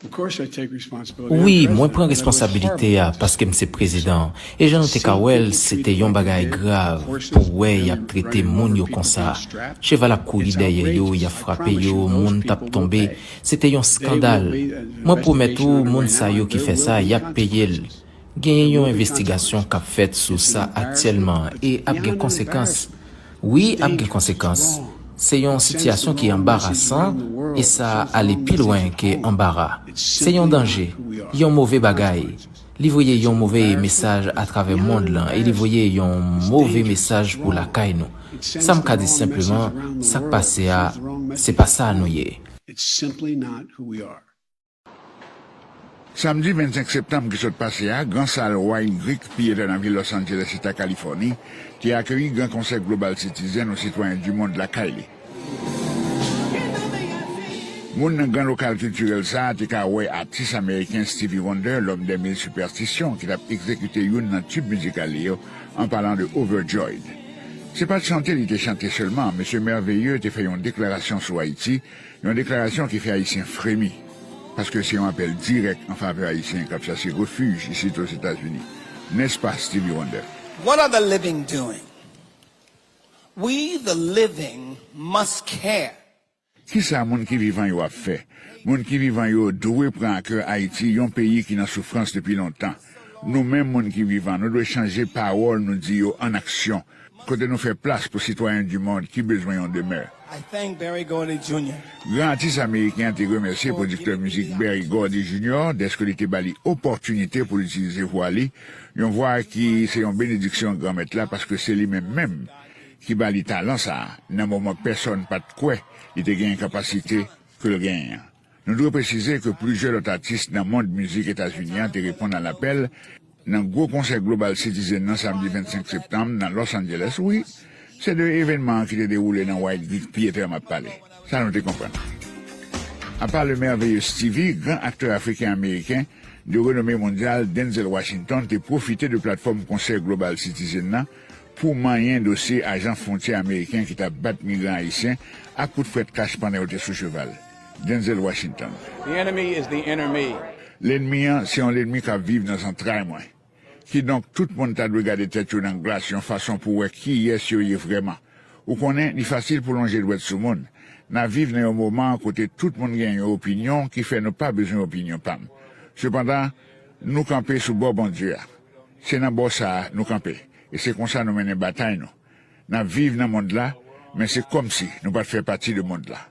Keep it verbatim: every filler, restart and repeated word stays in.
Wi, mwen pran responsabilite a paske m se prezidan. E jan nou te ka wè l, se te yon bagay grav pou wè y ap trete moun yo konsa. Cheval ap kouri dèyè yo, y ap frape yo, moun t ap tonbe. Se te yon skandal. Mwen pwomèt ou, moun sa yo ki fè sa, y ap peye l. Genyen yon envestigasyon k ap fèt sou sa aktyèlman e ap gen konsekans. Wi, ap gen konsekans. Se yon sitiyasyon ki anbarasan e sa ale pi lwen ke anbara. Se yon danje, yon move bagay. Li voye yon move mesaj atravè mond lan e li voye yon move mesaj pou lakay nou. Sa m ka di senpleman, sa k pase a, se pa sa nou ye. Samdi vennsenk septanm ki sot pase a, gran sal White Greek Theater nan vil Los Angeles, Eta Kalifòni, te akeyi Gran Konsèy Global Citizen, yon sitwayen di mond lakay li. Moun nan gran lokal kiltirèl sa a te ka wè atis ameriken Stevie Wonder, l'homme des mille superstitions, ki t ap egzekite youn nan tib mizikal li yo, an palan de Overjoyed. Se pa t chante li te chante sèlman, Mesye Merveilleux te fè yon deklarasyon sou Ayiti, yon deklarasyon ki fè Ayisyen fremi, paske se yon apèl dirèk an favè Ayisyen k ap chache refij isit Ozetazini. Nèspa, Stevie Wonder? What are the living doing? We, the living, must care. Kisa moun ki vivan yo ap fè? Moun ki vivan yo dwe pran a kè Ayiti, yon peyi ki nan soufrans depi lontan. Nou menm, moun ki vivan, nou dwe chanje pawòl nou di yo an aksyon, kote nou fè plas pou sitwayen di mond ki bezwen yon demè. Gran atis ameriken an te remèsye pwodiktè mizik Berry Gordy Junior dèske li te ba li opòtinite pou l itilize vwa li, yon vwa ki se yon benediksyon Granmèt la, paske se li menm menm ki ba li talan sa a nan moman pèsonn pa t kwè li te genyen kapasite ke l genyen an. Nou dwe presize ke plizyè lòt atis nan mond mizik Etazini an te reponn a lapèl nan gwo konsè Global Citizen nan samdi vennsenk septanm nan Los Angeles. Wi, se de evènman an ki te dewoule nan White Greek Theater m ap pale. Sa nou te konprann. Apa le merveilleux Stevie, gran aktè afriken-ameriken de renome mondyal Denzel Washington te pwofite de platfòm konsè Global Citizen nan pou manyen dosye ajan fwontyè ameriken ki t ap bat migran ayisyen ak kout frèt kach pandan yo te sou cheval. Denzel Washington. The enemy is the inner me. Lènmi an se yon lènmi k ap viv nan zantray mwen. Kidonk, tout moun ta dwe gade tèt yo nan glas yon fason pou wè kiyès yo ye vrèman. Ou konnen, li fasil pou lonje dwèt sou moun. N ap viv nan yon moman kote tout moun gen yon opinyon ki fè nou pa bezwen opinyon pa m. Sepandan, nou kanpe sou bò Bondye a. Se nan bò sa a nou kanpe, e se konsa nou mennen batay nou. N ap viv nan mond la, men se kòmsi nou pa t fè pati de mond la.